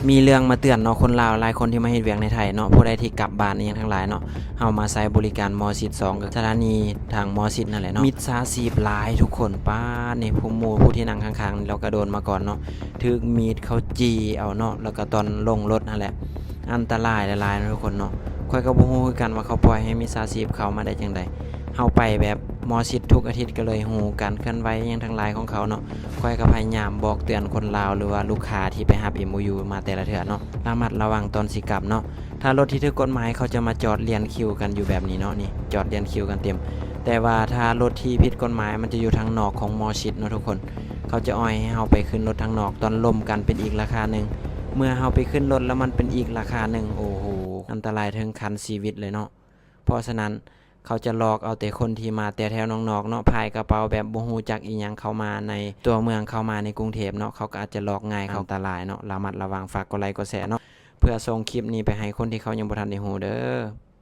ມີເລື່ອງມາເຕືອນເນາະ ຄົນລາວຫຼາຍຄົນທີ່ມາເຮັດວຽກໃນໄທເນາະ ຜູ້ໃດທີ່ກັບບ້ານອີ່ຫຍັງທັງຫຼາຍເນາະ ເຮົາມາໃຊ້ບໍລິການມໍຊິດສອງ ກໍສະຖານີທາງມໍຊິດນັ້ນແຫຼະເນາະ ມິດສາຊີບຫຼາຍທຸກຄົນ. ປ້າດ ນີ້ຜູ້ໝູ່ຜູ້ທີ່ນັ່ງຂ້າງໆ ລາວກະໂດນມາກ່ອນເນາະ ຖືກມີດເຂົາຈີ່ເອົາເນາະ ແລ້ວກໍຕອນລົງລົດຫັ້ນແຫຼະ ອັນຕະລາຍຫຼາຍໆເນາະທຸກຄົນເນາະ. ຂ້ອຍກໍບໍ່ຮູ້ຄືກັນວ່າເຂົາປ່ອຍໃຫ້ມິດສາຊີບເຂົ້າມາໄດ້ຈັ່ງໃດ. ເຮົາໄປແບບມໍຊິດທຸກອາທິດ ກໍເລີຍຮູ້ການເຄື່ອນໄຫວຫຍັງທັງຫຼາຍຂອງເຂົາເນາະ. ຂ້ອຍກໍພະຍາຍາມບອກເຕືອນຄົນລາວ ຫຼືວ່າລູກຄ້າທີ່ໄປຮັບເອັມໂອຢູມາແຕ່ລະເທື່ອເນາະ ລະມັດລະວັງຕອນຊິກັບເນາະ. ຖ້າລົດທີ່ຖືກກົດໝາຍ ເຂົາຈະມາຈອດລຽນຄິວກັນຢູ່ແບບນີ້ເນາະ ນີ້ ຈອດລຽນຄິວກັນເຕັມ. ແຕ່ວ່າຖ້າລົດທີ່ຜິດກົດໝາຍ ມັນຈະຢູ່ທາງນອກຂອງມໍຊິດເນາະທຸກຄົນ. ເຂົາຈະອ່ອຍໃຫ້ເຮົາໄປຂຶ້ນລົດທາງນອກ ຕອນລົມກັນເປັນອີກລາຄາໜຶ່ງ ເມື່ອເຮົາໄປຂຶ້ນລົດແລ້ວມັນເປັນອີກລາຄາໜຶ່ງ. ໂອ້ໂຫ ອັນຕະລາຍເຖິງຂັ້ນຊີວິດເລີຍເນາະ. ເພາະສະນັ້ນ ເຂົາຈະຫຼອກເອົາແຕ່ຄົນທີ່ມາແຕ່ແຖວນອກໆເນາະ ພາຍກະເປົາແບບບໍ່ຮູ້ຈັກອີ່ຫຍັງເຂົ້າມາໃນຕົວເມືອງ ເຂົ້າມາໃນກຸງເທບເນາະ ເຂົາກໍອາດຈະຫຼອກງ່າຍ. ອັນຕະລາຍເນາະ ລະມັດລະວັງ. ຝາກກົດໄລກົດແຊເນາະ ເພື່ອສົ່ງຄລິບນີ້ໄປໃຫ້ຄົນທີ່ເຂົາຍັງບໍ່ທັນໄດ້ຮູ້ເດີ້.